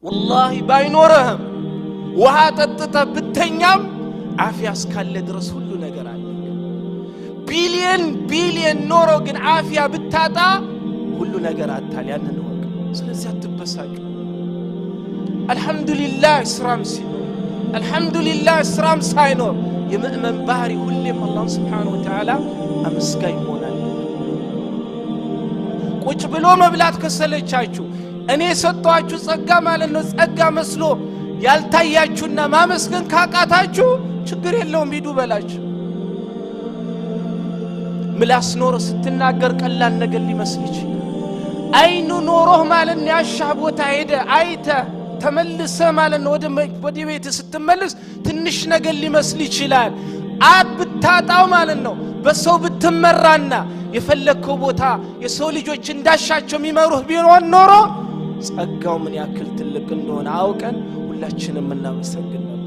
ወላሂ ባይኖርህም ውሃ ጠጥተህ ብተኛም አፍያ እስካለ ድረስ ሁሉ ነገር አለ። ቢሊየን ቢሊየን ኖሮ ግን አፍያ ብታጣ ሁሉ ነገር አታል። ያንን ወቅ። ስለዚህ አትበሳጩ። አልሐምዱሊላህ ስራም ሲኖር፣ አልሐምዱሊላህ ስራም ሳይኖር የምእመን ባህሪ ሁሌም አላህን ስብሓነሁ ወተዓላ አመስጋኝ መሆን አለበት። ቁጭ ብሎ መብላት ከሰለቻችሁ እኔ የሰጠኋችሁ ጸጋ ማለት ነው ጸጋ መስሎ ያልታያችሁና ማመስገን ካቃታችሁ ችግር የለውም፣ ሂዱ በላችሁ። ምላስ ኖሮ ስትናገር ቀላል ነገር ሊመስል ይችላል። አይኑ ኖሮህ ማለት ነው ያሻህ ቦታ ሄደ አይተ ተመልሰ ማለት ነው ወደ ቤት ስትመልስ ትንሽ ነገር ሊመስል ይችላል። አብ ብታጣው ማለት ነው በሰው ብትመራና የፈለግከው ቦታ የሰው ልጆች እንዳሻቸው የሚመሩህ ቢሆን ኖሮ ጸጋው ምን ያክል ትልቅ እንደሆነ አውቀን ሁላችንም እናመሰግን ነበር።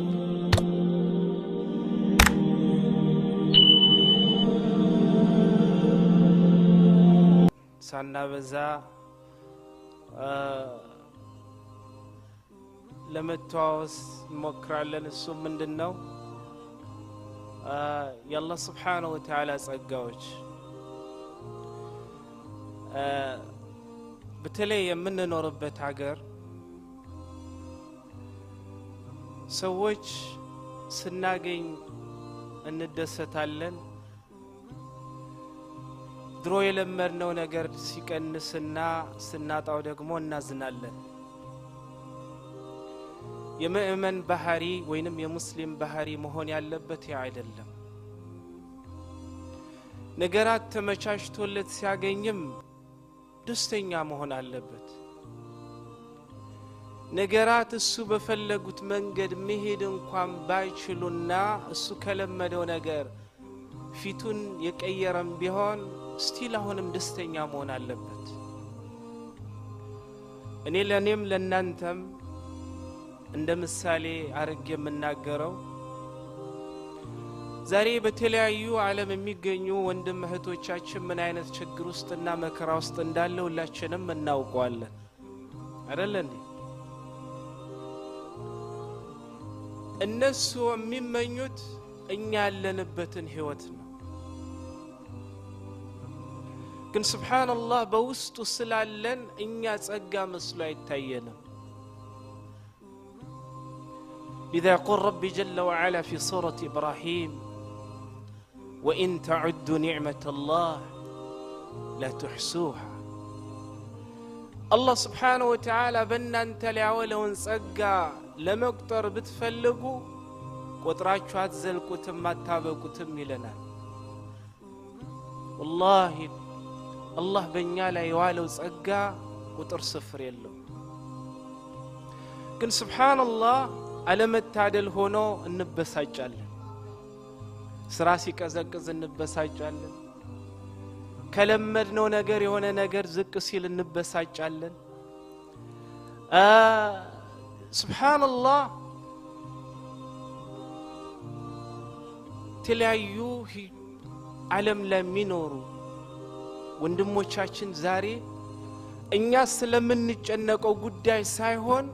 ሳናበዛ ለመተዋወስ እንሞክራለን። እሱ ምንድን ነው? የአላህ ስብሓነሁ ወተዓላ ጸጋዎች በተለይ የምንኖርበት ሀገር ሰዎች ስናገኝ እንደሰታለን። ድሮ የለመድነው ነገር ሲቀንስና ስናጣው ደግሞ እናዝናለን። የምእመን ባህሪ ወይንም የሙስሊም ባህሪ መሆን ያለበት ያ አይደለም። ነገራት ተመቻችቶለት ሲያገኝም ደስተኛ መሆን አለበት። ነገራት እሱ በፈለጉት መንገድ መሄድ እንኳን ባይችሉና እሱ ከለመደው ነገር ፊቱን የቀየረም ቢሆን still አሁንም ደስተኛ መሆን አለበት። እኔ ለእኔም ለእናንተም እንደ ምሳሌ አርጌ የምናገረው ዛሬ በተለያዩ ዓለም የሚገኙ ወንድም እህቶቻችን ምን አይነት ችግር ውስጥና መከራ ውስጥ እንዳለ ሁላችንም እናውቀዋለን። አይደለ እንዴ? እነሱ የሚመኙት እኛ ያለንበትን ህይወት ነው። ግን ስብሓንላህ በውስጡ ስላለን እኛ ጸጋ መስሎ አይታየንም። لذا يقول ربي جل وعلا في سورة إبراهيم: وإن تعدوا نعمة الله لا تحصوها። አላህ ስብሓነሁ ወተዓላ በእናንተ ላይ ያዋለውን ጸጋ ለመቁጠር ብትፈልጉ ቆጥራችሁ አትዘልቁትም፣ አታበቁትም ይለናል። ወላሂ አላህ በእኛ ላይ የዋለው ጸጋ ቁጥር ስፍር የለው። ግን ስብሓንላህ አለመታደል ሆኖ እንበሳጫለን። ስራ ሲቀዘቅዝ እንበሳጫለን። ከለመድነው ነገር የሆነ ነገር ዝቅ ሲል እንበሳጫለን። ስብሓንላህ የተለያዩ ዓለም ላይ የሚኖሩ ወንድሞቻችን ዛሬ እኛ ስለምንጨነቀው ጉዳይ ሳይሆን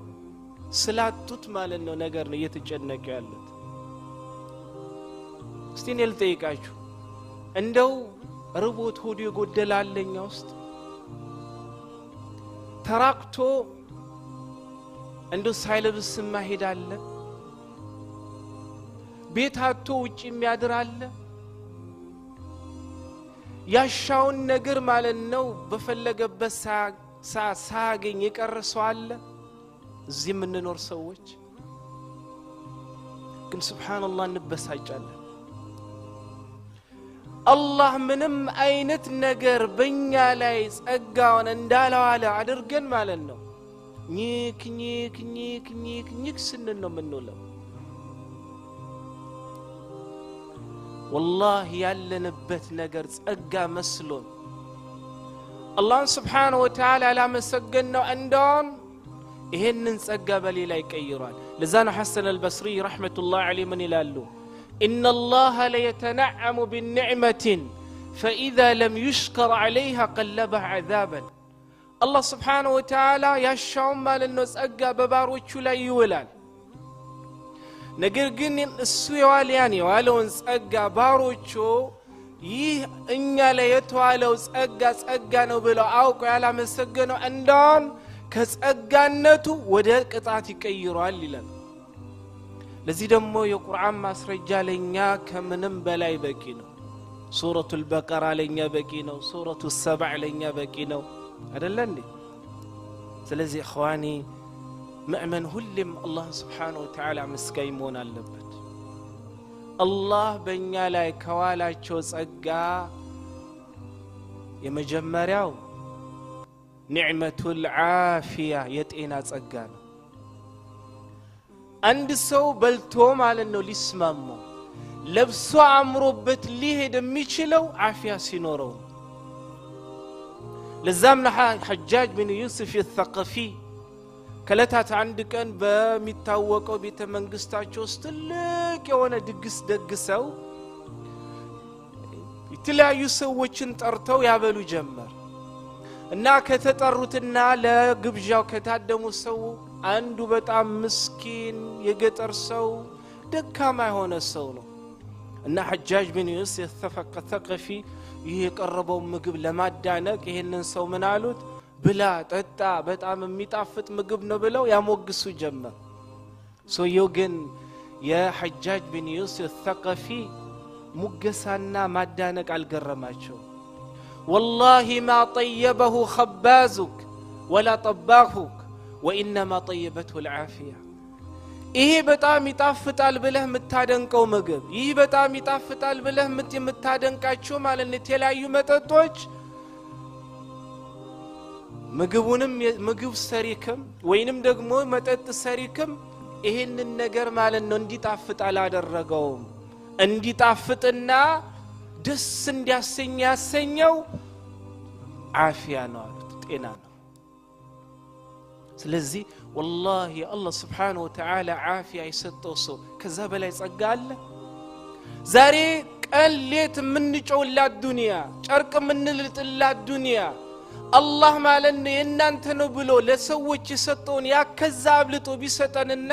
ስላጡት ማለት ነው ነገር ነው እየተጨነቁ ያሉት። እስቲ እኔ ልጠይቃችሁ፣ እንደው ርቦት ሆዱ የጎደለ አለ እኛ ውስጥ? ተራቅቶ እንደው ሳይለብስ ማሄድ አለ? ቤት አጥቶ ውጭ የሚያድር አለ? ያሻውን ነገር ማለት ነው በፈለገበት ሰዓት ሳያገኝ የቀረ ሰው አለ? እዚህ የምንኖር ሰዎች ግን ስብሓንላህ እንበሳጫለን። አላህ ምንም አይነት ነገር በእኛ ላይ ጸጋውን እንዳላዋለ አድርገን ማለት ነው ኒክ ኒክ ኒክ ኒክ ኒክ ስንል ነው የምንውለው። ወላሂ ያለንበት ነገር ጸጋ መስሎን አላህን ስብሓነሁ ወተዓላ ያላመሰገንነው እንደውም ይሄንን ጸጋ በሌላ ይቀይሯል። ለዛ ነው ሐሰን አልበስሪ ረሕመቱላህ ዐለይህ ምን ይላሉ? إن الله ليتنعم بالنعمة فإذا لم يشكر عليها قلبها عذابا። አላህ Subhanahu Wa Ta'ala ያሻውን ማለት ነው ጸጋ በባሮቹ ላይ ይውላል። ነገር ግን እሱ የዋለያን የዋለውን ጸጋ ባሮቹ ይህ እኛ ላይ የተዋለው ጸጋ ጸጋ ነው ብለው አውቀው ያላመሰገነው እንደውም ከጸጋነቱ ወደ ቅጣት ይቀይረዋል ይላል። ለዚህ ደግሞ የቁርአን ማስረጃ ለኛ ከምንም በላይ በቂ ነው። ሱረቱል በቀራ ለኛ በቂ ነው። ሱረቱ ሰብዕ ለኛ በቂ ነው አይደለ እንዴ? ስለዚህ እኽዋኒ ምእመን ሁሌም አላህ Subhanahu Wa Ta'ala መስጋኝ መሆን አለበት። አላህ በእኛ ላይ ከዋላቸው ጸጋ የመጀመሪያው ኒዕመቱል ዓፊያ የጤና ጸጋ ነው። አንድ ሰው በልቶ ማለት ነው ሊስማማው ለብሶ አምሮበት ሊሄድ የሚችለው ዓፊያ ሲኖረው። ለዛም ነው ሐጃጅ ብን ዩሱፍ الثقفي ከለታት አንድ ቀን በሚታወቀው ቤተ መንግስታቸው ውስጥ ትልቅ የሆነ ድግስ ደግሰው የተለያዩ ሰዎችን ጠርተው ያበሉ ጀመር። እና ከተጠሩትና ለግብዣው ከታደሙ ሰው አንዱ በጣም ምስኪን የገጠር ሰው ደካማ የሆነ ሰው ነው። እና ሐጃጅ ብን ዩሱፍ الثقفي ይህ የቀረበው ምግብ ለማዳነቅ ይሄንን ሰው ምን አሉት? ብላ ጠጣ፣ በጣም የሚጣፍጥ ምግብ ነው ብለው ያሞግሱ ጀመር። ሰውየው ግን የሐጃጅ ብን ዩሱፍ الثقفي ሙገሳና ማዳነቅ አልገረማቸው። والله ما طيبه خبازك ولا طباخك وإنما طيبته العافية። ይሄ በጣም ይጣፍጣል ብለህ የምታደንቀው ምግብ፣ ይህ በጣም ይጣፍጣል ብለህ የምታደንቃቸው ማለት ነው የተለያዩ መጠጦች ምግቡንም ምግብ ሰሪክም ወይንም ደግሞ መጠጥ ሰሪክም ይሄንን ነገር ማለት ነው እንዲጣፍጥ አላደረገውም። እንዲጣፍጥና ደስ እንዲያሰኝ ያሰኘው ዓፊያ ነው አሉት፣ ጤና ነው። ስለዚህ ወላሂ አላህ Subhanahu Wa Ta'ala ዓፊያ የሰጠው ሰው ከዛ በላይ ጸጋ አለ? ዛሬ ቀን ሌት የምንጮውላት ዱንያ፣ ጨርቅ የምንልጥላት ዱንያ አላህ ማለት ነው የእናንተ ነው ብሎ ለሰዎች የሰጠውን ያ ከዛ አብልጦ ቢሰጠንና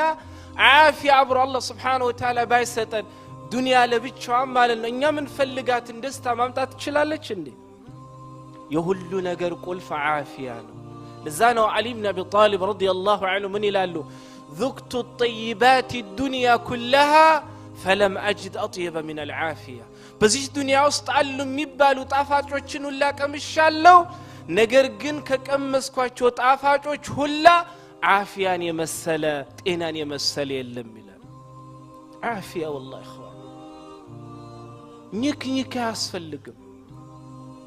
ዓፊያ አብሮ አላህ Subhanahu Wa Ta'ala ባይሰጠን ዱንያ ለብቻዋ ማለት ነው እኛ ምንፈልጋትን ደስታ ማምጣት ትችላለች እንዴ? የሁሉ ነገር ቁልፍ ዓፊያ ነው። ለዛ ነው ዓሊ ብን አቢ ጣሊብ ረዲየላሁ ዐንሁ ምን ይላሉ? ذقت الطيبات الدنيا كلها فلم أجد أطيب من العافية። በዚህ ዱንያ ውስጥ አሉ የሚባሉ ጣፋጮችን ሁላ ቀምሻለሁ፣ ነገር ግን ከቀመስኳቸው ጣፋጮች ሁላ ዓፊያን የመሰለ ጤናን የመሰለ የለም ይላል። ዓፊያ ወላሂ ኢኽዋን ኝክ ኝክ አያስፈልግም።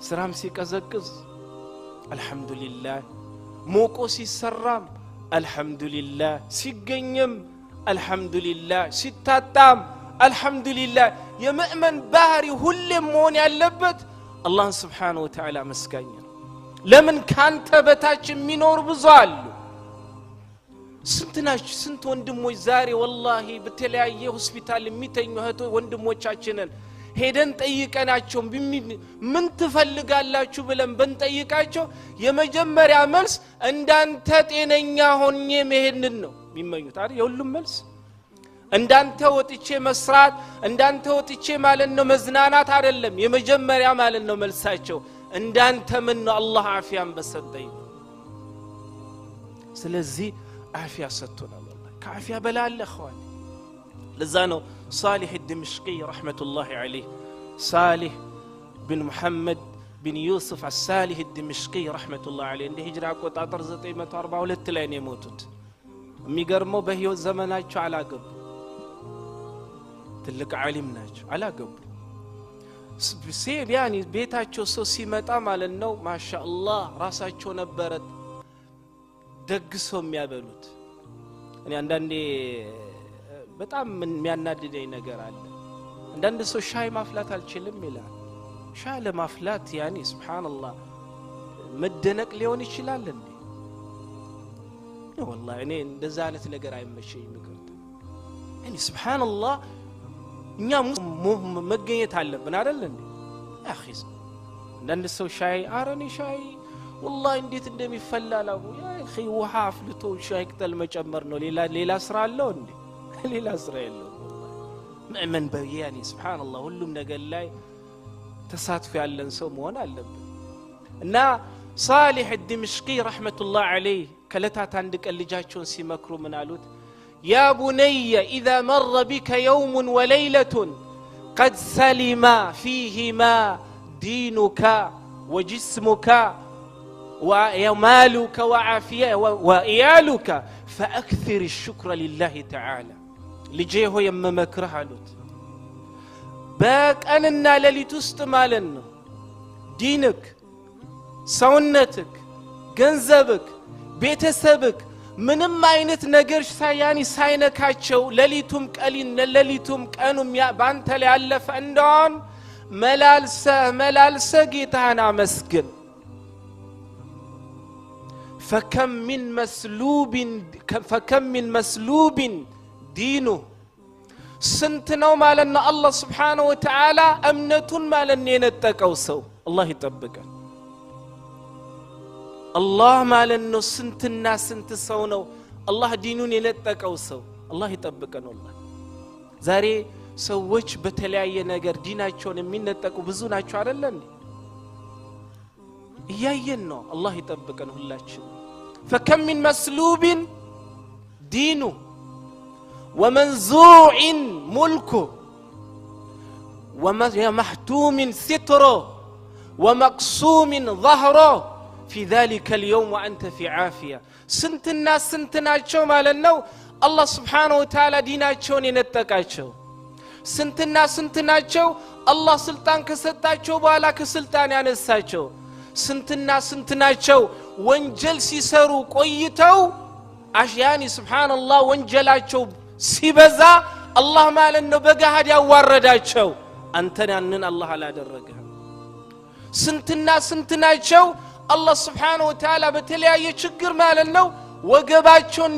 ስራም ሲቀዘቅዝ አልሐምዱሊላህ፣ ሞቆ ሲሰራም አልሐምዱሊላህ፣ ሲገኝም አልሐምዱሊላህ፣ ሲታጣም አልሐምዱሊላህ። የምእመን ባህሪ ሁሌም መሆን ያለበት አላህን Subhanahu Wa Ta'ala መስጋኝ ነው። ለምን ካንተ በታች የሚኖሩ ብዙ አሉ። ስንት ናቸው ስንት ወንድሞች ዛሬ ወላሂ በተለያየ ሆስፒታል የሚተኙ እህቶ ወንድሞቻችንን ሄደን ጠይቀናቸው ምን ትፈልጋላችሁ ብለን ብንጠይቃቸው የመጀመሪያ መልስ እንዳንተ ጤነኛ ሆኜ መሄድን ነው የሚመኙት አይደል? የሁሉም መልስ እንዳንተ ወጥቼ መስራት፣ እንዳንተ ወጥቼ ማለት ነው መዝናናት አይደለም። የመጀመሪያ ማለት ነው መልሳቸው እንዳንተ ምን ነው አላህ ዓፊያን በሰጠኝ። ስለዚህ ዓፊያ ሰጥቶናል። ወላሂ ከዓፊያ በላይ አለ እኽዋን። ለዛ ነው ሳሊህ الدمشقي رحمة الله عليه ሳሊህ ብን ሙሐመድ ብን ዩሱፍ አሳሊህ الدمشقي رحمة الله عليه እንደ ሂጅራ አቆጣጠር 942 ላይ ነው የሞቱት። የሚገርመው በህይወት ዘመናቸው አላገቡ። ትልቅ ዓሊም ናቸው፣ አላገቡ። ያኒ ቤታቸው ሰው ሲመጣ ማለት ነው ማሻአላህ ራሳቸው ነበረ ደግሰው የሚያበሉት። እኔ አንዳንዴ በጣም የሚያናድደኝ ነገር አለ። አንዳንድ ሰው ሻይ ማፍላት አልችልም ይላል። ሻይ ለማፍላት ያኒ ሱብሃንአላህ መደነቅ ሊሆን ይችላል እንዴ? ወላሂ እኔ እንደዛ አይነት ነገር አይመቸኝም። ይቅርታ እኔ ሱብሃንአላህ እኛ መገኘት አለብን አይደል እንዴ? አኺ አንዳንድ ሰው ሻይ ኧረ እኔ ሻይ ወላሂ እንዴት እንደሚፈላ ላቡ ያ እኺ ውሃ አፍልቶ ሻይ ቅጠል መጨመር ነው። ሌላ ስራ አለው እንዴ? ሌላ ስራ የለውም። ምእመን በያኒ ሱብሃንአላህ ሁሉም ነገር ላይ ተሳትፎ ያለን ሰው መሆን አለብን። እና ሳሊሕ ድምሽቂ ረሕመቱላህ ዐለይህ ከለታት አንድ ቀን ልጃቸውን ሲመክሩ ምን አሉት? يا بني إذا مر بك يوم وليلة قد سلم فيهما دينك وجسمك ومالك وعافية وإيالك فأكثر الشكر لله تعالى። ልጄ ሆይ የምመክርህ አሉት፣ በቀንና ሌሊት ውስጥ ማለት ነው ዲንክ፣ ሰውነትክ፣ ገንዘብክ፣ ቤተሰብክ ምንም አይነት ነገር ሳያኒ ሳይነካቸው ሌሊቱም ቀሊን ሌሊቱም ቀኑም ባንተ ላይ ያለፈ እንደሆን መላልሰህ መላልሰህ ጌታህን አመስግን። فكم من مسلوب دينه ስንት ነው ማለት ነው አላህ سبحانه وتعالى እምነቱን ማለት ነው የነጠቀው ሰው። አላህ ይጠብቀን። አላህ ማለት ነው ስንትና ስንት ሰው ነው አላህ ዲኑን የነጠቀው ሰው። አላህ ይጠብቀን። ወላሂ ዛሬ ሰዎች በተለያየ ነገር ዲናቸውን የሚነጠቁ ብዙ ናቸው አይደለ እንዴ? እያየን ነው። አላህ ይጠብቀን ሁላችን። فكم من مسلوب دينه ومنزوع ملكه ومحتوم ستره ومقسوم ظهره في ذلك اليوم وأنت في عافية። ስንትና ስንት ናቸው ማለት ነው አላህ سبحانه وتعالى ዲናቸውን የነጠቃቸው። ስንትና ስንት ናቸው አላህ ስልጣን ከሰጣቸው በኋላ ከስልጣን ያነሳቸው። ስንትና ስንት ናቸው ወንጀል ሲሰሩ ቆይተው አሽያኒ ሱብሃንአላህ ወንጀላቸው ሲበዛ አላህ ማለት ነው በገሃድ ያዋረዳቸው። አንተን ያንን አላህ አላደረገህም። ስንትና ስንት ናቸው አላህ ሱብሓነሁ ወተዓላ በተለያየ ችግር ማለት ነው ወገባቸውን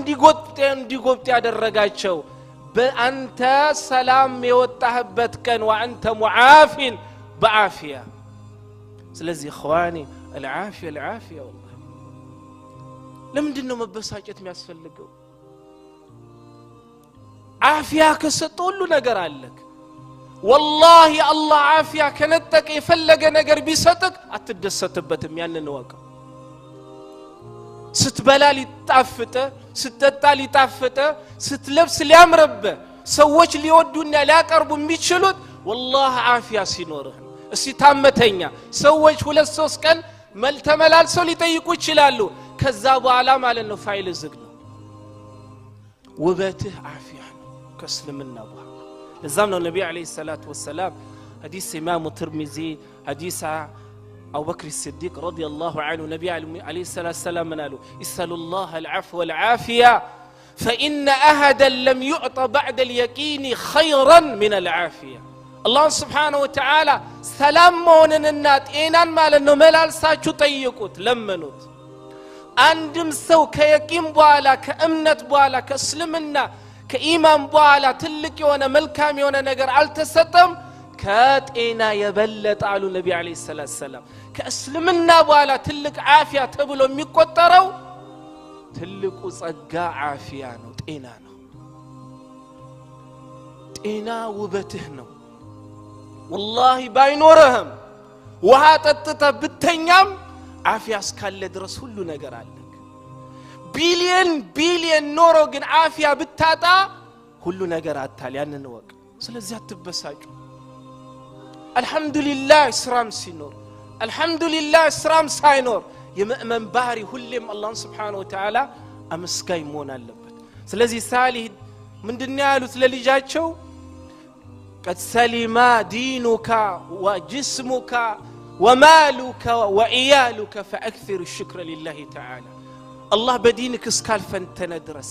እንዲጎብጥ ያደረጋቸው። በአንተ ሰላም የወጣህበት ቀን ወአንተ ሙዓፊን በዓፊያ። ስለዚህ እኽዋኒ አልዓፊያ አልዓፊያ። ወላሂ ለምንድን ነው መበሳጨት የሚያስፈልገው? ዓፊያ ከሰጠ ሁሉ ነገር አለክ። ወላሂ አላህ ዓፊያ ከነጠቀ የፈለገ ነገር ቢሰጥክ አትደሰትበትም። ያንን እወቀው። ስትበላ ሊጣፍጥ፣ ስትጠጣ ሊጣፍጥ፣ ስትለብስ ሊያምርብህ፣ ሰዎች ሊወዱና ሊያቀርቡ የሚችሉት ወላሂ ዓፊያ ሲኖርህ ነው። እስቲ ታመተኛ ሰዎች 2-3 ቀን ተመላልሰው ሊጠይቁ ይችላሉ። ከዛ በኋላ ማለት ነው ፋይል ዝግ ነው። ውበትህ ዓፊያ ነው ከእስልምና በኋላ። ለዛም ነው ነቢ عليه الصلاة والسلام ሐዲስ ኢማሙ ትርሚዚ ሐዲስ አቡበክር ሲዲቅ رضي الله عنه ነቢ عليه الصلاة والسلام ምን አሉ? اسألوا الله العفو والعافية فإن أحدا لم يعط بعد اليقين خيرا من العافية። አላህን سبحانه وتعالى ሰላም መሆንንና ጤናን ማለት ነው መላልሳችሁ ጠይቁት፣ ለመኑት። አንድም ሰው ከየቂን በኋላ ከእምነት በኋላ ከእስልምና ከኢማን በኋላ ትልቅ የሆነ መልካም የሆነ ነገር አልተሰጠም ከጤና የበለጠ አሉ ነቢ ዓለይሂ ሰላቱ ወሰላም። ከእስልምና በኋላ ትልቅ ዓፊያ ተብሎ የሚቆጠረው ትልቁ ጸጋ ዓፊያ ነው፣ ጤና ነው። ጤና ውበትህ ነው። ወላሂ ባይኖርህም ውሃ ጠጥተህ ብተኛም ዓፊያ እስካለ ድረስ ሁሉ ነገር አለክ። ቢሊየን ቢሊየን ኖሮ ግን ዓፊያ ብታጣ ሁሉ ነገር አታል። ያንን እወቅ። ስለዚህ አትበሳጩ። አልሐምዱሊላህ ስራም ሲኖር አልሐምዱሊላህ ስራም ሳይኖር የምእመን ባህሪ ሁሌም አላህን ስብሓነሁ ወተዓላ አመስጋኝ መሆን አለበት። ስለዚህ ሳሊህ ምንድነው ያሉት ለልጃቸው? قد سلم دينك وجسمك ومالك وعيالك فأكثر الشكر لله تعالى። አላህ በዲንክ እስካልፈተነ ድረስ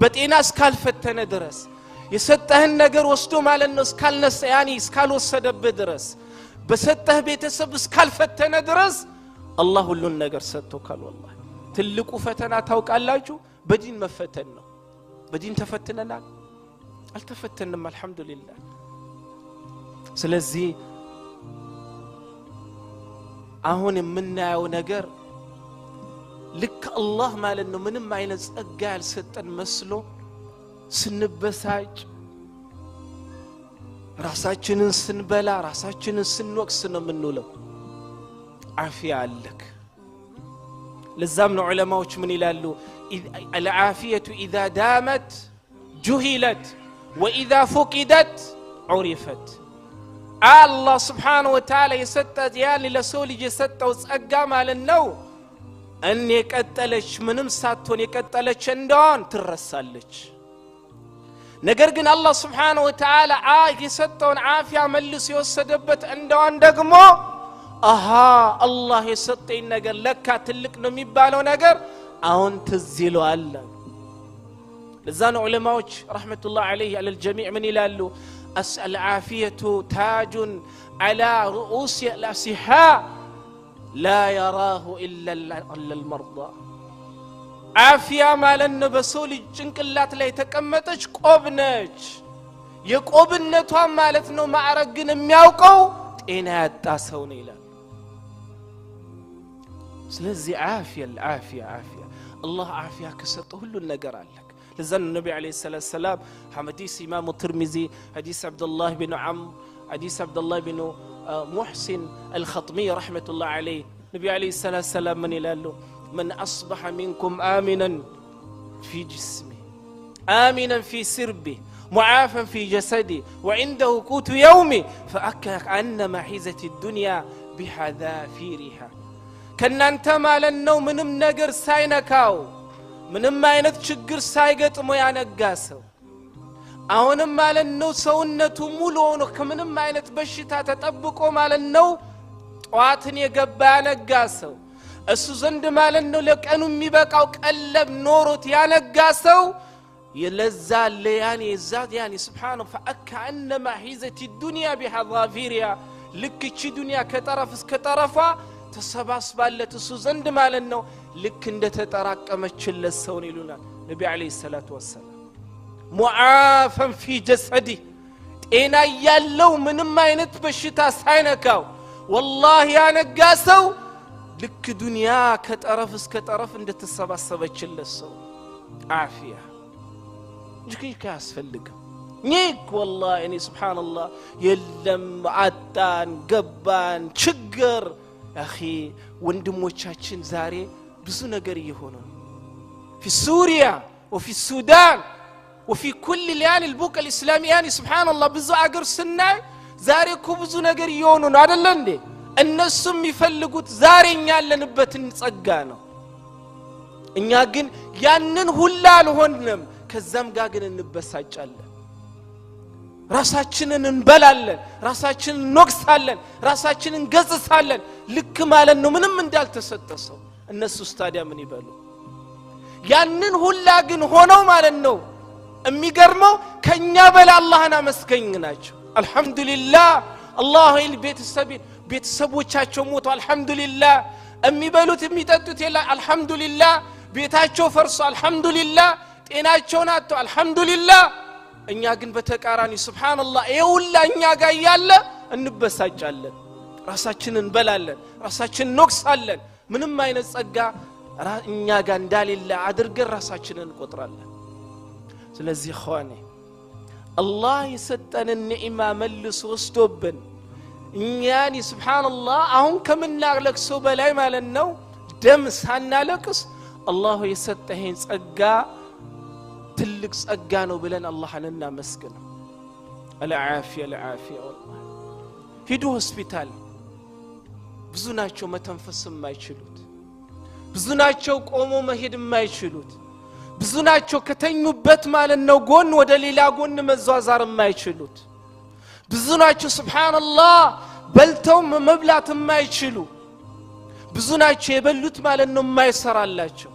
በጤና እስካልፈተነ ድረስ የሰጠህን ነገር ወስዶ ማለት ነው እስካልነሳ ያኒ እስካልወሰደብህ ድረስ በሰጠህ ቤተሰብ እስካልፈተነ ድረስ አላህ ሁሉን ነገር ሰጥቶካል። ወላሂ ትልቁ ፈተና ታውቃላችሁ በዲን መፈተን ነው። በዲን ተፈትነናል? አልተፈተንም፣ አልሐምዱሊላህ። ስለዚህ አሁን የምናየው ነገር ልክ አላህ ማለት ነው ምንም አይነት ጸጋ ያልሰጠን መስሎ ስንበሳጭ ራሳችንን ስንበላ ራሳችንን ስንወቅስ ነው የምንውለው። ዓፊያ አለክ። ለዛም ነው ዑለማዎች ምን ይላሉ? العافية إذا دامت جهلت وإذا فقدت عرفت። አላህ ስብሓነሁ ወተዓላ የሰጠት ያን ለሰው ልጅ የሰጠው ጸጋ ማለት ነው እኔ የቀጠለች ምንም ሳትሆን የቀጠለች እንደሆን ትረሳለች። ነገር ግን አላህ ስብሓነሁ ወተዓላ የሰጠውን ዓፊያ መልሶ የወሰደበት እንደሆን ደግሞ አሃ አላህ የሰጠኝ ነገር ለካ ትልቅ ነው የሚባለው ነገር አሁን ትዝ ይለዋል። ለዛ ነው ዑለማዎች ረሕመቱላህ ዐለይሂ ዐለል ጀሚዕ ምን ይላሉ? العافية تاج على رؤوس الأصحاء لا يراه إلا المرضى። ዓፊያ ማለት ነው በሰው ልጅ ጭንቅላት ላይ የተቀመጠች ቆብ ነች። የቆብነቷን ማለት ነው ማዕረግ ግን የሚያውቀው ጤና ያጣ ሰው ነው ይላል። ስለዚህ ዓፊያ ዓፊያ ዓፊያ አላህ ዓፊያ ከሰጠ ሁሉን ነገር አለክ። ለዛ ነው ነቢ ዓለይሂ ሰላቱ ሰላም ሐዲስ ኢማሙ ትርሚዚ፣ ሐዲስ ዓብዱላህ ብን ዐምር፣ ሐዲስ ዓብዱላህ ብን ሙሕሲን አልኸጥሚ ረሕመቱላህ ዐለይህ ነቢ ዓለይሂ ሰላቱ ሰላም ምን ይላሉ? من أصبح منكم آمنا في جسمه آمنا في سربه معافا في جسده وعنده قوت يومه فكأنما حيزت الدنيا بحذافيرها። ከእናንተ ማለት ነው ምንም ነገር ሳይነካው ምንም አይነት ችግር ሳይገጥመው ያነጋ ሰው አሁንም ማለት ነው ሰውነቱ ሙሉ ሆኖ ከምንም አይነት በሽታ ተጠብቆ ማለት ነው ጠዋትን የገባ ያነጋ ሰው እሱ ዘንድ ማለት ነው ለቀኑ የሚበቃው ቀለብ ኖሮት ያነጋ ሰው ለዛ ለያኔ ዛት ያኔ ስብሓነሁ ፈከአነማ ሒዘት ዱንያ ቢሐዛፊሪሃ ልክ እቺ ዱንያ ከጠረፍ እስከ ጠረፏ ተሰባስባለት እሱ ዘንድ ማለት ነው ልክ እንደተጠራቀመችለት ሰው ነው ይሉናል ነቢ ዓለይሂ ሰላቱ ወሰላም። ሙዓፈን ፊ ጀሰዲህ ጤና ያለው ምንም አይነት በሽታ ሳይነካው ወላሂ ያነጋ ሰው ልክ ዱንያ ከጠረፍ እስከ ጠረፍ እንደተሰባሰበችለት ሰው። ዓፊያ ጅክጅክ አያስፈልግም። ኒክ ወላሂ እኔ ስብሓንላህ የለም አጣን ገባን ችግር። አኺ ወንድሞቻችን ዛሬ ብዙ ነገር እየሆነ ነው። ፊ ሱሪያ ወፊ ሱዳን ወፊ ኩል ሊያን ልቡቅ ልእስላሚ ያኒ ስብሓንላህ ብዙ አገር ስናይ ዛሬ እኮ ብዙ ነገር እየሆኑ ነው አደለ እንዴ? እነሱ የሚፈልጉት ዛሬ እኛ ያለንበትን ጸጋ ነው። እኛ ግን ያንን ሁላ አልሆንም። ከዛም ጋር ግን እንበሳጫለን፣ ራሳችንን እንበላለን፣ ራሳችንን እንወቅሳለን፣ ራሳችንን እንገጽሳለን። ልክ ማለት ነው ምንም እንዳልተሰጠ ሰው። እነሱስ ታዲያ ምን ይበሉ? ያንን ሁላ ግን ሆነው ማለት ነው የሚገርመው ከኛ በላይ አላህን አመስገኝ ናቸው። አልሐምዱሊላህ አላህ ቤተሰቦቻቸው ሞቱ አልሐምዱሊላህ፣ የሚበሉት የሚጠጡት የለ አልሐምዱሊላህ፣ ቤታቸው ፈርሶ አልሐምዱሊላህ፣ ጤናቸውን አጥተው አልሐምዱሊላህ። እኛ ግን በተቃራኒ ስብሓንላህ ይሄ ሁላ እኛ ጋር እያለ እንበሳጫለን፣ ራሳችንን እንበላለን፣ ራሳችንን እንወቅሳለን። ምንም አይነት ጸጋ እኛ ጋር እንዳሌለ አድርገን ራሳችንን እንቆጥራለን። ስለዚህ ኸዋኔ አላህ የሰጠንን ኒዕማ መልሶ ወስዶብን እኛን ስብሓንላህ አሁን ከምናለቅሰው በላይ ማለት ነው ደም ሳናለቅስ አላሁ የሰጠኸኝ ጸጋ ትልቅ ጸጋ ነው ብለን አላህን እናመስግነው። አልዓፊያ አልዓፊያ። ወላሂ ሂዱ ሆስፒታል፣ ብዙ ናቸው መተንፈስ የማይችሉት፣ ብዙ ናቸው ቆሞ መሄድ የማይችሉት፣ ብዙ ናቸው ከተኙበት ማለት ነው ጎን ወደ ሌላ ጎን መዟዟር የማይችሉት፣ ብዙ ናቸው ስብሓንላህ በልተው መብላት የማይችሉ፣ ብዙ ናቸው የበሉት ማለት ነው የማይሰራላቸው፣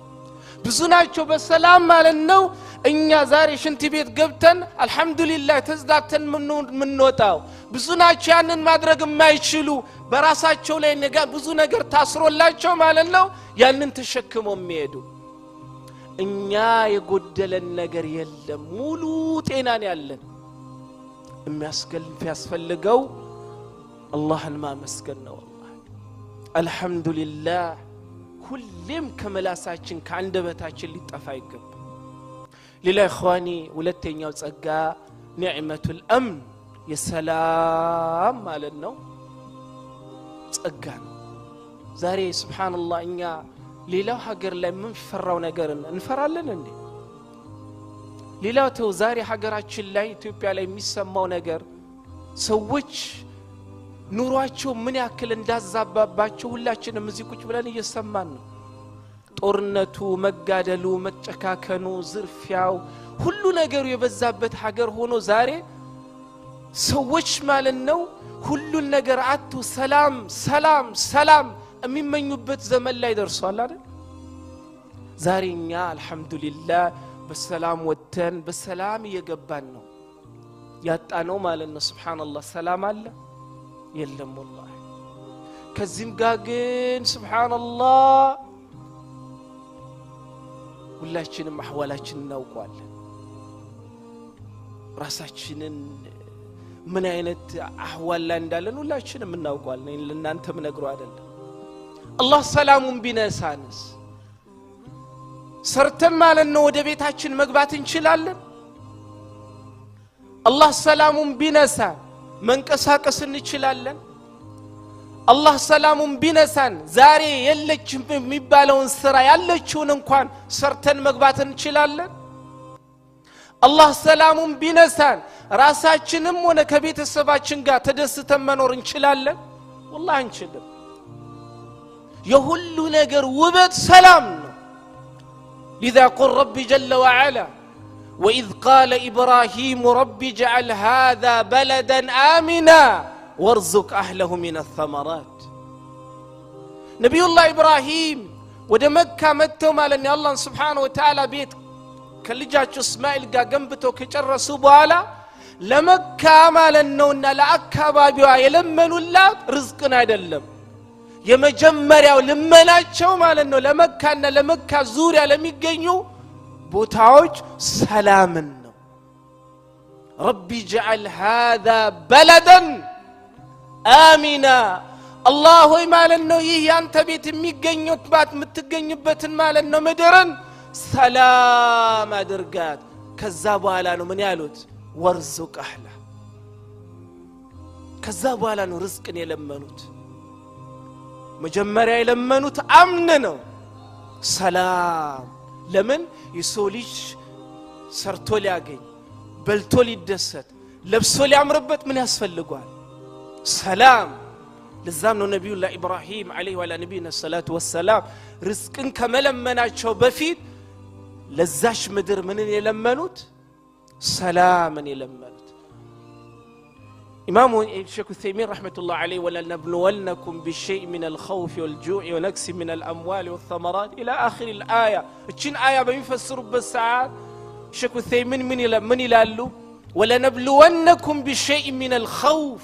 ብዙ ናቸው በሰላም ማለት ነው እኛ ዛሬ ሽንት ቤት ገብተን አልሐምዱሊላህ ተዝዳተን የምንወጣው፣ ብዙ ናቸው ያንን ማድረግ የማይችሉ በራሳቸው ላይ ብዙ ነገር ታስሮላቸው ማለት ነው ያንን ተሸክመው የሚሄዱ። እኛ የጎደለን ነገር የለም፣ ሙሉ ጤናን ያለን። የሚያስፈልገው አላህን ማመስገን ነው። ወላሂ አልሐምዱሊላህ ሁሌም ከመላሳችን ከአንደበታችን ሊጠፋ ይገባል። ሌላ إخواني ሁለተኛው ጸጋ نعمة الأمن የሰላም ማለት ነው ጸጋ ነው። ዛሬ سبحان الله እኛ ሌላው ሀገር ላይ የምንፈራው ነገር እንፈራለን እንዴ? ሌላው ተው፣ ዛሬ ሀገራችን ላይ ኢትዮጵያ ላይ የሚሰማው ነገር ሰዎች ኑሯቸው ምን ያክል እንዳዛባባቸው ሁላችንም እዚህ ቁጭ ብለን እየሰማን ነው። ጦርነቱ፣ መጋደሉ፣ መጨካከኑ፣ ዝርፊያው ሁሉ ነገሩ የበዛበት ሀገር ሆኖ ዛሬ ሰዎች ማለት ነው ሁሉን ነገር አጥቶ ሰላም ሰላም ሰላም የሚመኙበት ዘመን ላይ ደርሷል አይደል? ዛሬ እኛ አልሐምዱሊላህ በሰላም ወጥተን በሰላም እየገባን ነው። ያጣነው ማለት ነው ሱብሃንአላህ ሰላም አለ የለም ወላሂ። ከዚህም ጋር ግን ሱብሃንአላህ ሁላችንም አህዋላችንን እናውቀዋለን። ራሳችንን ምን አይነት አህዋል ላይ እንዳለን ሁላችንም እናውቀዋለን። ለእናንተም ነግሮ አይደለም። አላህ ሰላሙን ቢነሳንስ ሰርተን ማለት ነው ወደ ቤታችን መግባት እንችላለን? አላህ ሰላሙን ቢነሳን መንቀሳቀስ እንችላለን? አላህ ሰላሙን ቢነሳን ዛሬ የለችም የሚባለውን ስራ ያለችውን እንኳን ሰርተን መግባት እንችላለን? አላህ ሰላሙን ቢነሳን ራሳችንም ሆነ ከቤተሰባችን ጋር ተደስተን መኖር እንችላለን? ወላሂ አንችልም። የሁሉ ነገር ውበት ሰላም ነው። لذا قل ربي جل وعلا وإذ قال إبراهيم رب اجعل هذا بلدا آمنا وارزق أهله من الثمرات። نبي الله إبراهيم ወደ መካ መጥተው ማለት ነው የአላህን سبحانه وتعالى ቤት ከልጃቸው እስማኤል ጋር ገንብተው ከጨረሱ በኋላ ለመካ ማለት ነውና ለአካባቢዋ የለመኑላት ርዝቅን አይደለም። የመጀመሪያው ልመናቸው ማለት ነው ለመካና ለመካ ዙሪያ ለሚገኙ ቦታዎች ሰላምን ነው። رب اجعل هذا بلدا آمنا፣ አላህ ሆይ ማለት ነው ይህ ያንተ ቤት የሚገኝባት የምትገኝበትን ማለት ነው ምድርን ሰላም አድርጋት። ከዛ በኋላ ነው ምን ያሉት? وارزق أهله። ከዛ በኋላ ነው ርዝቅን የለመኑት። መጀመሪያ የለመኑት أمن ነው፣ ሰላም። ለምን የሰው ልጅ ሰርቶ ሊያገኝ፣ በልቶ ሊደሰት፣ ለብሶ ሊያምርበት ምን ያስፈልጓል? ሰላም። ለዛም ነው ነቢዩላህ ኢብራሂም عليه وعلى نبينا الصلاة والسلام ርዝቅን ከመለመናቸው በፊት ለዛች ምድር ምንን የለመኑት? ሰላምን የለመኑት። ኢማሙ ሼክ ዑሰይሚን رحمة الله عليه ولنبلونكم بشيء من الخوف والجوع ونقص من الأموال والثمرات إلى آخر الآية እችን አያ በሚፈስሩበት ሰዓት ሼክ ዑሰይሚን ምን ይላሉ? ولنبلونكم بشيء من الخوف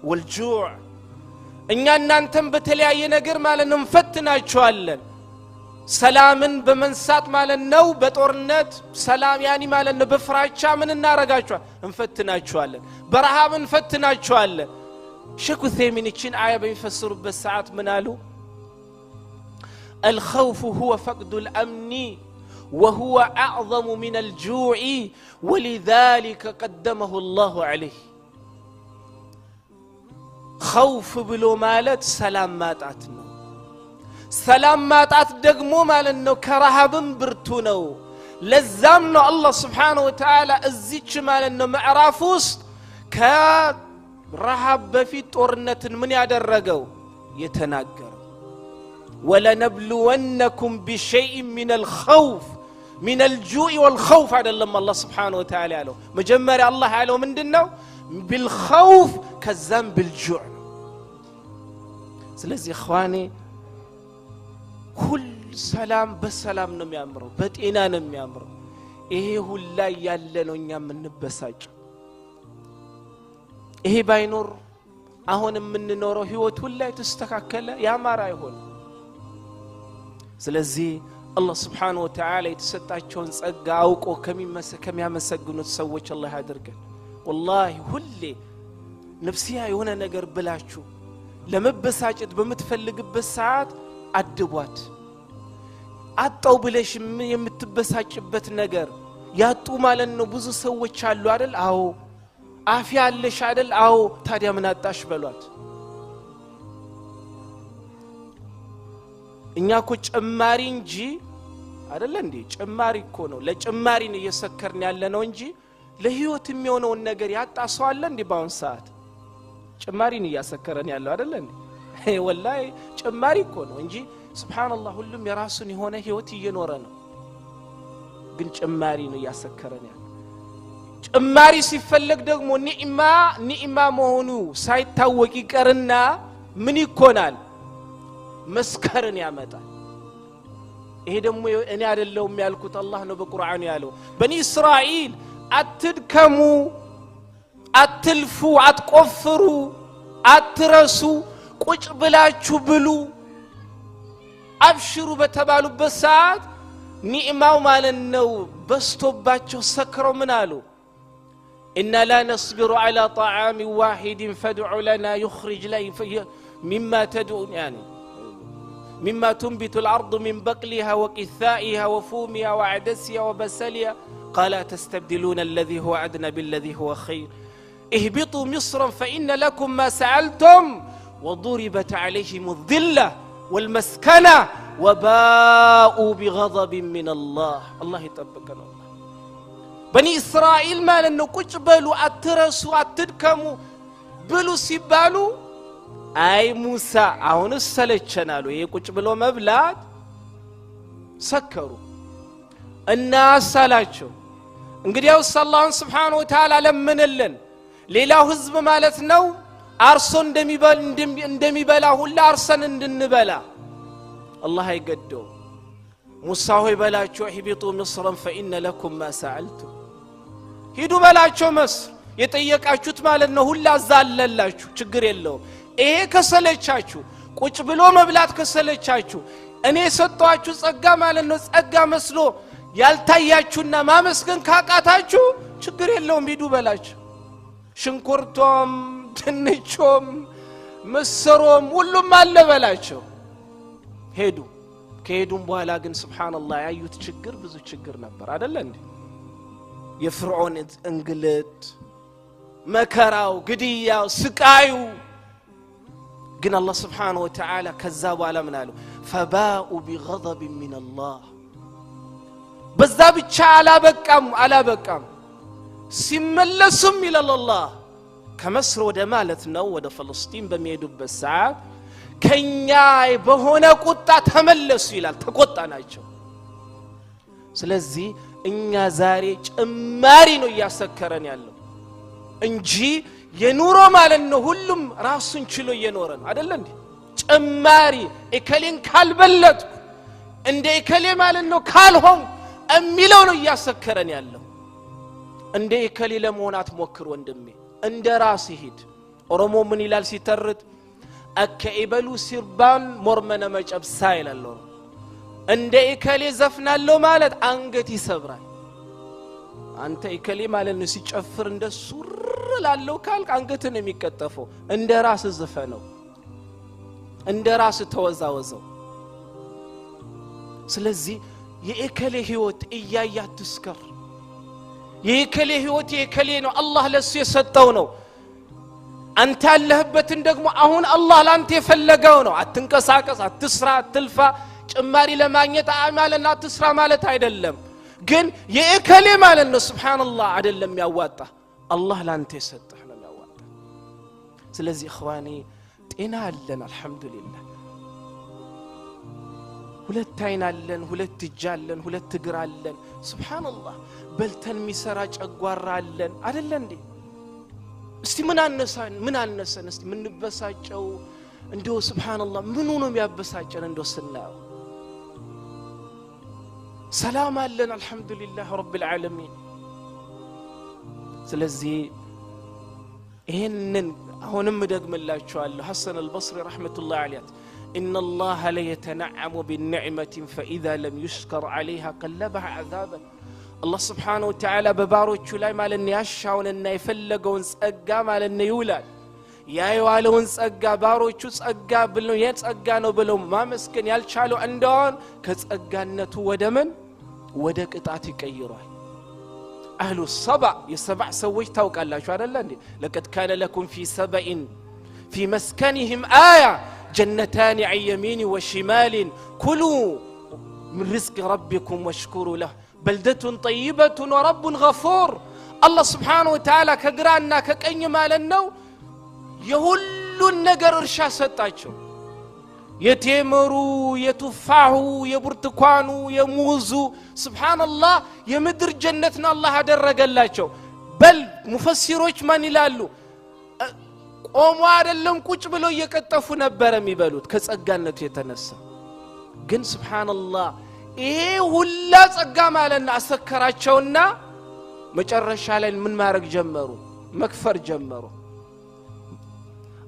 والجوع፣ እኛ እናንተም በተለያየ ነገር ማለት ነው እንፈትናችኋለን። ሰላምን በመንሳት ማለት ነው፣ በጦርነት ሰላም يعني ማለት ነው በፍራቻ ምን እናረጋችኋል? እንፈትናችኋለን። በረሃብ እንፈትናችኋለን። ሼክ ዑሰይሚን እችን አያ በሚፈስሩበት ሰዓት ምን አሉ? الخوف هو فقد الأمن وهو أعظم من الجوع ولذلك قدمه الله عليه። خوف ብሎ ማለት ሰላም ማጣት ነው። ሰላም ማጣት ደግሞ ማለት ነው ከረሃብም ብርቱ ነው። ለዛም ነው አላህ سبحانه وتعالى እዚች ማለት ነው ምዕራፍ ውስጥ ከረሃብ በፊት ጦርነትን ምን ያደረገው የተናገረው። ولنبلونكم بشيء من الخوف من الجوع والخوف አይደለም አላህ سبحانه وتعالى ያለው። መጀመሪያ አላህ ያለው ምንድነው? بالخوف ከዛም بالجوع ነው። ስለዚህ إخواني ሁል ሰላም በሰላም ነው የሚያምረው፣ በጤና ነው የሚያምረው። ይሄ ሁላ ያለ ነው እኛ የምንበሳጨው። ይሄ ባይኖር አሁን የምንኖረው ህይወት ሁላ የተስተካከለ ያማረ አይሆንም። ስለዚህ አላህ ስብሓነሁ ወተዓላ የተሰጣቸውን ጸጋ አውቆ ከሚያመሰግኑት ሰዎች አላህ ያድርገን። ወላሂ ሁሌ ነፍሲያ የሆነ ነገር ብላችሁ ለመበሳጨት በምትፈልግበት ሰዓት አድቧት። አጣው ብለሽ የምትበሳጭበት ነገር ያጡ ማለት ነው ብዙ ሰዎች አሉ አይደል? አዎ። አፊያ አለሽ አይደል? አዎ። ታዲያ ምን አጣሽ በሏት። እኛ እኮ ጭማሪ እንጂ አይደል እንዴ? ጭማሪ እኮ ነው። ለጭማሪ ነው እየሰከርን ያለ ነው እንጂ ለህይወት የሚሆነውን ነገር ያጣ ሰው አለ እንዴ? በአሁን ሰዓት ጭማሪ ነው እያሰከረን ያለው አይደል እንዴ? ወላሂ ጭማሪ እኮ ነው እንጂ ሱብሃንአላህ ሁሉም የራሱን የሆነ ህይወት እየኖረ ነው። ግን ጭማሪ ነው እያሰከረን ያለው። ጭማሪ ሲፈለግ ደግሞ ኒዕማ ኒዕማ መሆኑ ሳይታወቅ ይቀርና ምን ይኮናል? መስከርን ያመጣል። ይሄ ደግሞ እኔ አይደለሁም ያልኩት አላህ ነው በቁርአኑ ያለው። በኒ እስራኤል አትድከሙ፣ አትልፉ፣ አትቆፍሩ፣ አትረሱ፣ ቁጭ ብላችሁ ብሉ፣ አብሽሩ በተባሉበት ሰዓት ኒዕማው ማለት ነው በስቶባቸው ሰክረው ምን አሉ? إنا لا نصبر على طعام واحد فادع لنا يخرج لنا مما تدعو يعني مما تنبت الأرض من بقلها وقثائها وفومها وعدسها وبسلها قال تستبدلون الذي هو أدنى بالذي هو خير اهبطوا مصرا فإن لكم ما سألتم وضربت عليهم الذلة والمسكنة وباءوا بغضب من الله. الله يطبقنا. الله በኒ እስራኤል ማለት ነው ቁጭ በሉ፣ አትረሱ፣ አትድከሙ ብሉ ሲባሉ አይ ሙሳ አሁንስ ሰለቸናሉ፣ ይሄ ቁጭ ብሎ መብላት ሰከሩ እና አሳላቸው። እንግዲያውስ አላህን ሱብሓነሁ ወተዓላ ለምንልን። ሌላው ህዝብ ማለት ነው አርሶ እንደሚበላ ሁላ አርሰን እንድንበላ አላህ አይገደው። ሙሳ ሆይ በላቸው اهبطوا مصرا فإن لكم ما سألتم። ሂዱ በላቸው መስር የጠየቃችሁት ማለት ነው ሁላ አዛለላችሁ፣ ችግር የለውም። ይሄ ከሰለቻችሁ ቁጭ ብሎ መብላት ከሰለቻችሁ እኔ የሰጠኋችሁ ጸጋ ማለት ነው ጸጋ መስሎ ያልታያችሁና ማመስገን ካቃታችሁ ችግር የለውም፣ ሂዱ በላቸው። ሽንኩርቶም ድንቾም ምስሮም ሁሉም አለ በላቸው። ሄዱ። ከሄዱም በኋላ ግን ሱብሃንአላህ ያዩት ችግር ብዙ ችግር ነበር አይደለ እንዴ? የፍርዖን እንግልት፣ መከራው፣ ግድያው፣ ስቃዩ። ግን አላህ ሱብሓነሁ ወተዓላ ከዛ በኋላ ምን አለው? ፈባኡ ቢገضብ ሚን አላህ። በዛ ብቻ አላበቃም። ሲመለሱም ይላል አላህ ከመስር ወደ ማለት ነው ወደ ፍልስጢን በሚሄዱበት ሰዓት ከኛ በሆነ ቁጣ ተመለሱ ይላል። ተቆጣ ናቸው። ስለዚህ እኛ ዛሬ ጭማሪ ነው እያሰከረን ያለው እንጂ የኑሮ ማለት ነው ሁሉም ራሱን ችሎ እየኖረ ነው አይደለ እንዴ? ጭማሪ እከሌን ካልበለጥኩ እንደ እከሌ ማለት ነው ካልሆን የሚለው ነው እያሰከረን ያለው። እንደ እከሌ ለመሆን አትሞክር ወንድሜ፣ እንደ ራስህ ሂድ። ኦሮሞ ምን ይላል ሲተርት? አከኢበሉ ሲርባን ሞርመነ መጨብሳ ይላል። እንደ እከሌ ዘፍናለሁ ማለት አንገት ይሰብራል። አንተ እከሌ ማለት ነው ሲጨፍር እንደሱ ላለው ካልክ አንገትን የሚቀጠፈው። እንደ ራስህ ዝፈነው፣ እንደ ራስህ ተወዛወዘው። ስለዚህ የእከሌ ህይወት እያያ አትስከር። የእከሌ ህይወት የእከሌ ነው፣ አላህ ለሱ የሰጠው ነው። አንተ ያለህበትን ደግሞ አሁን አላህ ላንተ የፈለገው ነው። አትንቀሳቀስ፣ አትስራ፣ አትልፋ። ጭማሪ ለማግኘት አማለና አትስራ ማለት አይደለም። ግን የእከሌ ማለት ነው ሱብሃንአላህ አይደለም ያዋጣ፣ አላህ ላንተ የሰጠህ ነው ያዋጣ። ስለዚህ እኽዋኔ ጤና አለን አልሐምዱሊላህ። ሁለት አይን አለን፣ ሁለት እጅ አለን፣ ሁለት እግር አለን። ሱብሃንአላህ በልተን የሚሰራ ጨጓራ አለን አይደለ እንዴ? እስቲ ምን አነሳን ምን አነሰን? እስቲ ምንበሳጨው እንደው ሱብሃንአላህ ምኑ ነው የሚያበሳጨን? እንደው ስናየው ሰላም አለን አልሐምዱሊላህ ረቢል ዓለሚን። ስለዚህ ይህንን አሁንም እደግምላችኋለሁ። ሐሰን አልበስሪ ረሕመቱላህ ዐለይህ إن الله ليتنعم بالنعمة فإذا لم يشكر عليها قلبها عذابا። አላህ ስብሓነሁ ወተዓላ በባሮቹ ላይ ማለት ነው ያሻውንና የፈለገውን ጸጋ ማለት ነው ይውላል። ያ የዋለውን ጸጋ ባሮቹ ጸጋ ብለው የጸጋ ነው ብለው ማመስገን ያልቻሉ እንደሆን ከጸጋነቱ ወደ ምን ወደ ቅጣት ይቀይሯል። أهل السبع የሰብዕ ሰዎች ታውቃላችሁ አይደለ እንዴ? لقد كان لكم في سبإ في مسكنهم آية جنتان عن يمين وشمال كلوا من رزق ربكم واشكروا له بلدة طيبة ورب غفور። አላህ سبحانه وتعالى ከግራና ከቀኝ ማለት ነው የሁሉን ነገር እርሻ ሰጣቸው። የቴምሩ፣ የቱፋሁ፣ የብርቱካኑ፣ የሙዙ سبحان الله የምድር ጀነትን አላህ አደረገላቸው። በል ሙፈሲሮች ማን ይላሉ? ቆሞ አይደለም ቁጭ ብለው እየቀጠፉ ነበር የሚበሉት ከጸጋነቱ የተነሳ። ግን سبحان الله ይሄ ሁላ ጸጋ ማለት ነው አሰከራቸውና መጨረሻ ላይ ምን ማድረግ ጀመሩ? መክፈር ጀመሩ።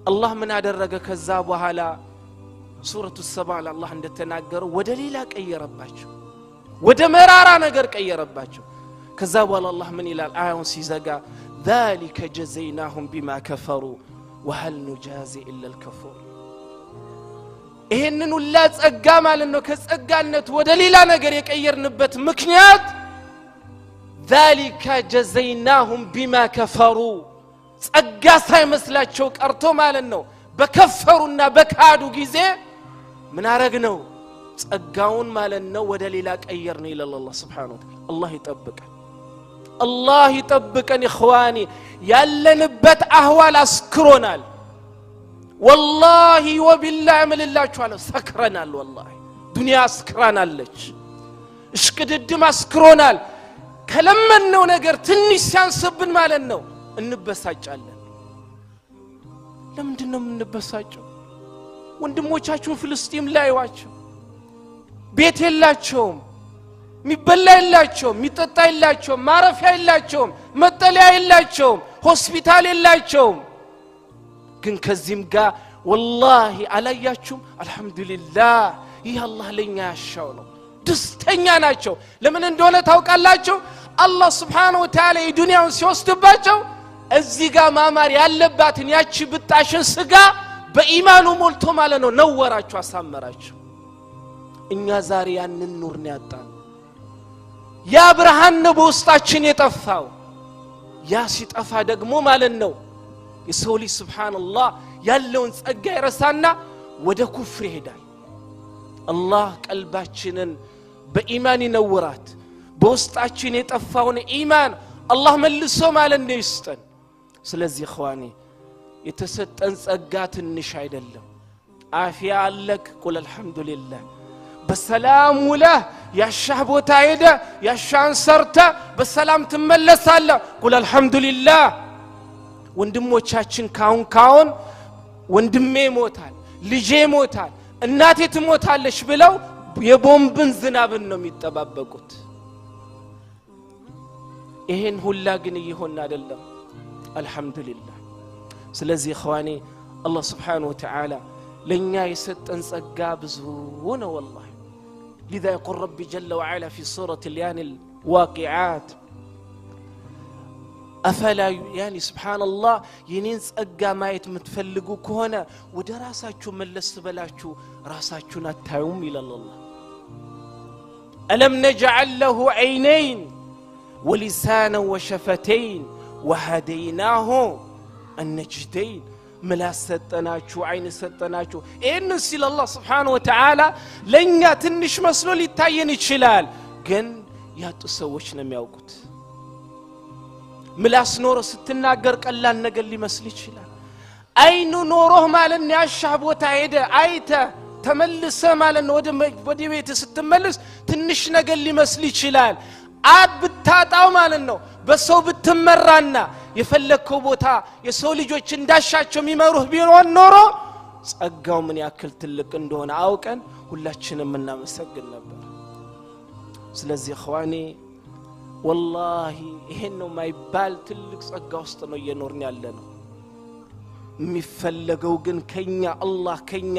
አላህ ምን አደረገ? ከዛ በኋላ ሱረቱ ሰባ ላይ አላህ እንደተናገረው ወደ ሌላ ቀየረባቸው፣ ወደ መራራ ነገር ቀየረባቸው። ከዛ በኋላ አላህ ምን ይላል? አያውን ሲዘጋ ذلك جزيناهم بما كفروا وهل نجازي إلا الكفور። ይሄንን ሁላ ጸጋ ማለት ነው ከጸጋነት ወደ ሌላ ነገር የቀየርንበት ምክንያት ذلك جزيناهم بما كفروا ጸጋ ሳይመስላቸው ቀርቶ ማለት ነው በከፈሩና በካዱ ጊዜ ምን አረግነው? ጸጋውን ማለት ነው ወደ ሌላ ቀየርን ይላል አላህ سبحانه وتعالى። አላህ ይጠብቀን፣ አላህ ይጠብቀን። إخواني ያለንበት أحوال አስክሮናል። والله وبالله እምልላችኋለሁ ሰክረናል። والله ዱንያ አስክራናለች። እሽቅድድም አስክሮናል። ከለመነው ነገር ትንሽ ሲያንስብን ማለት ነው እንበሳጫለን። ለምንድን ነው የምንበሳጨው? ወንድሞቻችሁን ፍልስጤም ላይ ዋቸው፣ ቤት የላቸውም፣ የሚበላ የላቸውም፣ የሚጠጣ የላቸውም፣ ማረፊያ የላቸውም፣ መጠለያ የላቸውም፣ ሆስፒታል የላቸውም። ግን ከዚህም ጋር والله አላያችሁም? الحمد لله ይህ አላህ ለኛ ያሻው ነው። ደስተኛ ናቸው። ለምን እንደሆነ ታውቃላችሁ? አላህ سبحانه وتعالى የዱንያውን ሲወስድባቸው እዚህ ጋር ማማር ያለባትን ያቺ ብጣሽን ስጋ በኢማኑ ሞልቶ ማለት ነው ነወራቸው፣ አሳመራቸው። እኛ ዛሬ ያንን ኑር ነው ያጣነው። ያ ብርሃን ነው በውስጣችን የጠፋው። ያ ሲጠፋ ደግሞ ማለት ነው የሰው ልጅ سبحان الله ያለውን ጸጋ ይረሳና ወደ ኩፍር ይሄዳል። አላህ ቀልባችንን በኢማን ይነውራት። በውስጣችን የጠፋውን ኢማን አላህ መልሶ ማለት ነው ይስጠን። ስለዚህ إخواني የተሰጠን ጸጋ ትንሽ አይደለም። አፊያ አለክ قل الحمد لله። በሰላም ውለህ ያሻህ ቦታ ሄደ ያሻህን ሰርተ በሰላም ትመለሳለህ። قل الحمد لله። ወንድሞቻችን ካሁን ካሁን ወንድሜ ሞታል፣ ልጄ ሞታል፣ እናቴ ትሞታለች ብለው የቦምብን ዝናብን ነው የሚጠባበቁት። ይሄን ሁላ ግን እየሆነ አይደለም። الحمد لله። ስለዚህ إخواني አላህ سبحانه وتعالى ለእኛ የሰጠን ጸጋ ብዙ ነው والله። لذا يقول ربي جل وعلا في سورة الواقعات أفلا يعني سبحان الله የኔን ጸጋ ማየት የምትፈልጉ ከሆነ ወደ ራሳችሁ መለስ በላችሁ ራሳችሁን አታዩም ይላል አላህ። ألم نجعل له عينين ولسانا وشفتين وهديناه النجدين። ምላስ ሰጠናችሁ፣ አይን ሰጠናችሁ። ይህንን ሲል አላህ سبحانه وتعالى ለእኛ ትንሽ መስሎ ሊታየን ይችላል፣ ግን ያጡ ሰዎች ነው የሚያውቁት። ምላስ ኖሮ ስትናገር ቀላል ነገር ሊመስል ይችላል። አይኑ ኖሮህ ማለት ነው ያሻህ ቦታ ሄደ አይተ ተመልሰ ማለት ነው ወደ ቤት ስትመልስ ትንሽ ነገር ሊመስል ይችላል። ብታጣው ማለት ነው በሰው ብትመራና የፈለግከው ቦታ የሰው ልጆች እንዳሻቸው የሚመሩህ ቢሆን ኖሮ ጸጋው ምን ያክል ትልቅ እንደሆነ አውቀን ሁላችንም እናመሰግን ነበር። ስለዚህ እኽዋኔ ወላሂ ይሄን ነው የማይባል ትልቅ ጸጋ ውስጥ ነው እየኖርን ያለ ነው። የሚፈለገው ግን ከኛ አላህ ከኛ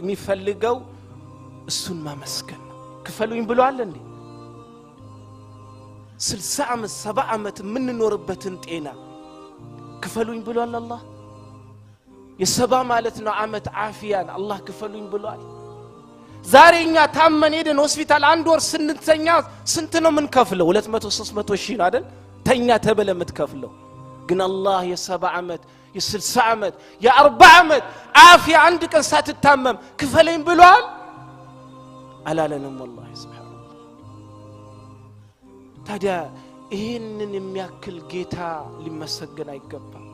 የሚፈልገው እሱን ማመስገን ነው። ክፈሉኝ ብሏል እንዴ? 60 ዓመት 70 ዓመት የምንኖርበትን ጤና ክፈሉኝ ብሏል አላህ። የሰባ ማለት ነው ዓመት ዓፊያን አላህ ክፈሉኝ ብሏል። ዛሬ እኛ ታመን ሄደን ሆስፒታል አንድ ወር ስንተኛ ስንት ነው የምንከፍለው? 200 300 ሺህ ነው አይደል? ተኛ ተበለ የምትከፍለው። ግን አላህ የ70 ዓመት የ60 ዓመት የ40 ዓመት ዓፊያ አንድ ቀን ሳትታመም ክፈለኝ ብሏል አላለንም? ወላሂ ሱብሓነላህ። ታዲያ ይህንን የሚያክል ጌታ ሊመሰገን አይገባም?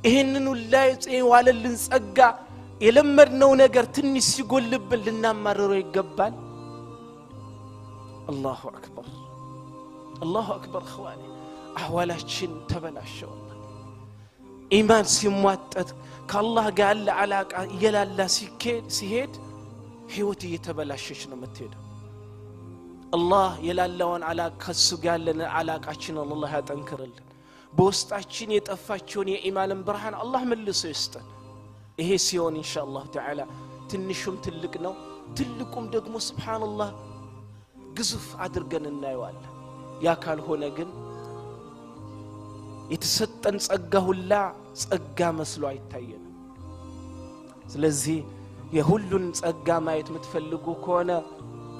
ይህንን ሁላ የዋለልን ጸጋ የለመድነው ነገር ትንሽ ሲጎልብን ልናማርረው ይገባል? አላሁ አክበር፣ አላሁ አክበር። እኽዋኔ አህዋላችን ተበላሸ። ወላሂ ኢማን ሲሟጠት ከአላህ ጋር ያለ አላቃ እየላላ ሲሄድ ህይወት እየተበላሸች ነው የምትሄደው። አላህ የላላውን አላቃ ከሱ ጋር ያለን አላቃችንን አላህ ያጠንክርልን። በውስጣችን የጠፋቸውን የኢማንን ብርሃን አላህ መልሶ ይስጠን። ይሄ ሲሆን ኢንሻአላህ ተዓላ ትንሹም ትልቅ ነው፣ ትልቁም ደግሞ ሱብሓነላህ ግዙፍ አድርገን እናየዋለን። ያ ካልሆነ ግን የተሰጠን ጸጋ ሁላ ጸጋ መስሎ አይታየንም። ስለዚህ የሁሉን ጸጋ ማየት የምትፈልጉ ከሆነ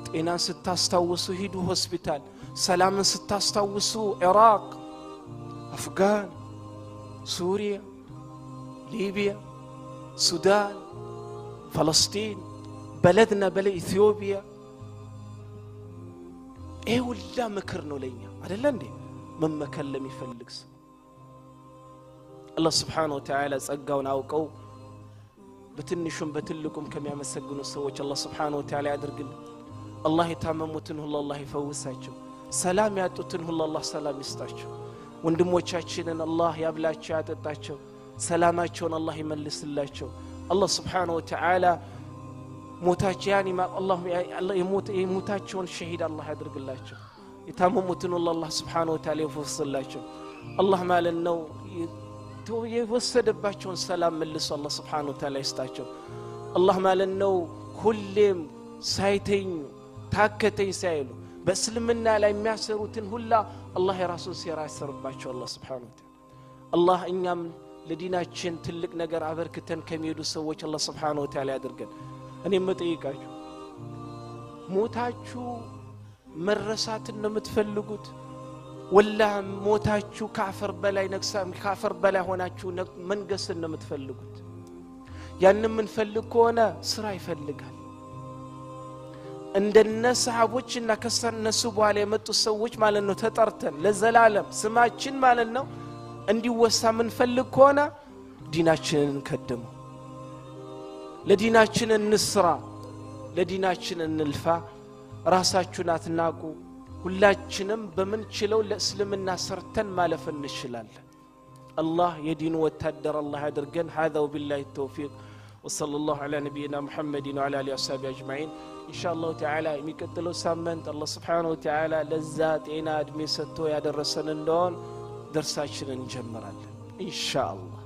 ጤናን ስታስታውሱ ሂዱ ሆስፒታል፣ ሰላምን ስታስታውሱ ኢራቅ፣ አፍጋን፣ ሱሪያ፣ ሊቢያ፣ ሱዳን፣ ፈለስጢን፣ በለድና በለ ኢትዮጵያ። ይሄ ሁላ ምክር ነው ለኛ አይደለ እንዴ? መመከር ለሚፈልግ ሰው አላህ ስብሓነሁ ወተዓላ ጸጋውን አውቀው በትንሹም በትልቁም ከሚያመሰግኑ ሰዎች አላህ ስብሓነሁ ወተዓላ ያድርግልን። አላህ የታመሙትን ሁሉ አላህ ይፈውሳቸው። ሰላም ያጡትን ሁሉ አላህ ሰላም ይስጣቸው። ወንድሞቻችንን አላህ ያብላቸው ያጠጣቸው። ሰላማቸውን አላህ ይመልስላቸው። አላህ ስብሓነሁ ወተዓላ የሞታቸውን ሸሂድ አላህ ያድርግላቸው። የታመሙትን ሁሉ አላህ ስብሓነሁ ወተዓላ ይፈውስላቸው። አላህ ማለት ነው የወሰደባቸውን ሰላም መልሶ አላህ ስብሓነሁ ወተዓላ ይስጣቸው። አላህ ማለት ነው ሁሌም ሳይተኙ ታከተኝ ሳይሉ በእስልምና ላይ የሚያሰሩትን ሁላ አላህ የራሱን ሴራ ያሰርባቸው አላህ ስብሓነሁ ወተዓላ። አላህ እኛም ለዲናችን ትልቅ ነገር አበርክተን ከሚሄዱ ሰዎች አላህ ስብሓነሁ ወተዓላ ያድርገን። እኔ የምጠይቃችሁ ሞታችሁ መረሳትን ነው የምትፈልጉት? ወላ ሞታችሁ ከአፈር በላይ ከአፈር በላይ ሆናችሁ መንገስን ነው የምትፈልጉት? ያንን የምንፈልግ ከሆነ ስራ ይፈልጋል። እንደነ ሰሃቦችና ከነሱ በኋላ የመጡ ሰዎች ማለት ነው ተጠርተን ለዘላለም ስማችን ማለት ነው እንዲወሳ የምንፈልግ ከሆነ ዲናችንን እንከድመው። ለዲናችን እንስራ፣ ለዲናችን እንልፋ። ራሳችሁን አትናቁ። ሁላችንም በምንችለው ለእስልምና ሰርተን ማለፍ እንችላለን። አላህ የዲኑ ወታደር አላህ ያድርገን። هذا وبالله التوفيق وصلى الله على نبينا محمد وعلى آله وصحبه أجمعين። ኢንሻአላሁ ተዓላ የሚቀጥለው ሳምንት አላህ ስብሓነሁ ወተዓላ ለዛ ጤና እድሜ ሰጥቶ ያደረሰን እንደሆን ደርሳችንን እንጀምራለን ኢንሻአላህ።